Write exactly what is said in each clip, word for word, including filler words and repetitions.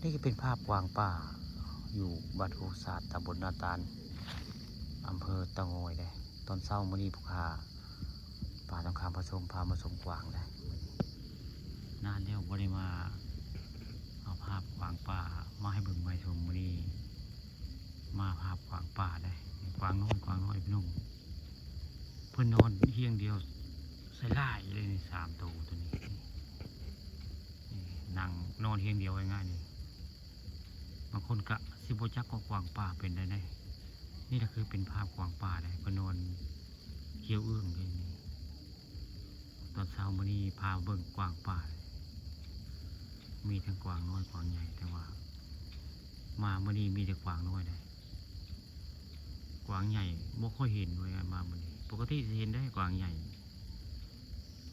นี่ก็เป็นภาพกวางป่าอยู่บ้านโคกสาด ตำบลนาตาล อำเภอเต่างอยเด้ ตอนเช้ามื้อนี้ผู้ข้า ป่าทองคำผสม พามาชมกวางเด้ นานแล้วบ่ได้มาเอาภาพกวางป่ามาให้เบิ่งมาให้ชม มื้อนี้มาภาพกวางป่าเด้ กวางน้อย กวางน้อยพี่น้อง เพิ่นนอนเฮียงเดียว ใส่หลายเลยนี่ สามโตตัวนี้ นี่นั่งนอนเฮียงเดียวง่ายๆนี่ บางคนกะสิบ่จักว่ากวางป่าเป็นได้ได นี่แหละคือเป็นภาพกวางป่าเด้ เพิ่นนอนเคี้ยวเอื้องอยู่นี่ ตอนเช้ามื้อนี้พาเบิ่งกวางป่า มีทั้งกวางน้อยกวางใหญ่ แต่ว่า มามื้อนี้มีแต่กวางน้อยเด้ กวางใหญ่บ่ค่อยเห็นเว้ย มามื้อนี้ ปกติสิเห็นได้กวางใหญ่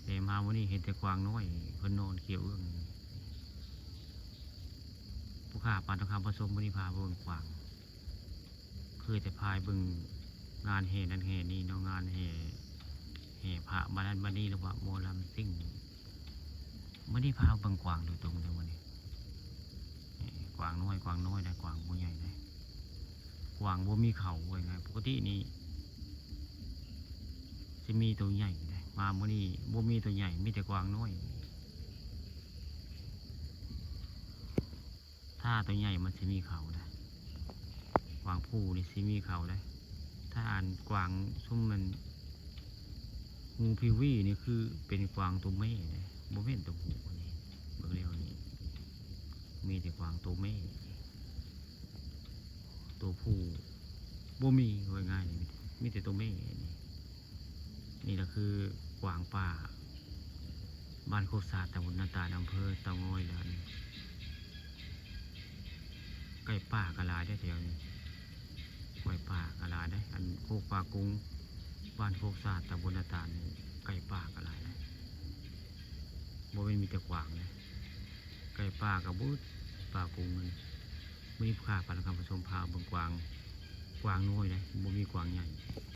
แต่มามื้อนี้เห็นแต่กวางน้อย เพิ่นนอนเคี้ยวเอื้อง ผู้ข้า ป่าทองคำผสม มื้อนี้พาเบิ่งกวาง เคยแต่พาเบิ่งงานแห่นั่นแห่นี่เนาะ งานแห่ แห่พระบ้านนั้นบ้านนี้ หรือว่าหมอลำซิ่ง มื้อนี้พาเบิ่งกวางโดยตรงเลยมื้อนี้ นี่กวางน้อย กวางน้อยได้ กวางบ่ใหญ่ได้ กวางบ่มีเขาเว้ยไง ปกตินี่ สิมีตัวใหญ่ได้ มามื้อนี้บ่มีตัวใหญ่ มีแต่กวางน้อย ถ้าตัวใหญ่มันสิมีเขาได้ กวางผู้นี่สิมีเขาได้ ถ้าอันกวางซุ่มมัน งูพิวีนี่คือเป็นกวางตัวแม่เด้ บ่แม่นตัวผู้นี่ เบิ่งแล้วนี่ มีแต่กวางตัวแม่ ตัวผู้บ่มี ว่าง่ายๆ มีแต่ตัวแม่นี่ นี่แหละคือกวางป่า บ้านโคกสาด ตำบลนาตาล อำเภอเต่างอยแล้วนี่ ไก่ป่าก็หลายได้แถวนี้ ไก่ป่าก็หลายได้ อันโคกป่ากุง บ้านโคกสาด ตำบลนาตาลนี่ ไก่ป่าก็หลายได้ บ่แม่นมีแต่กวางนะ ไก่ป่าก็เบิด ป่ากุงมัน มื้อนี้พา ป่าทองคำผสม พาเบิ่งกวาง กวางน้อยนะ บ่มีกวางใหญ่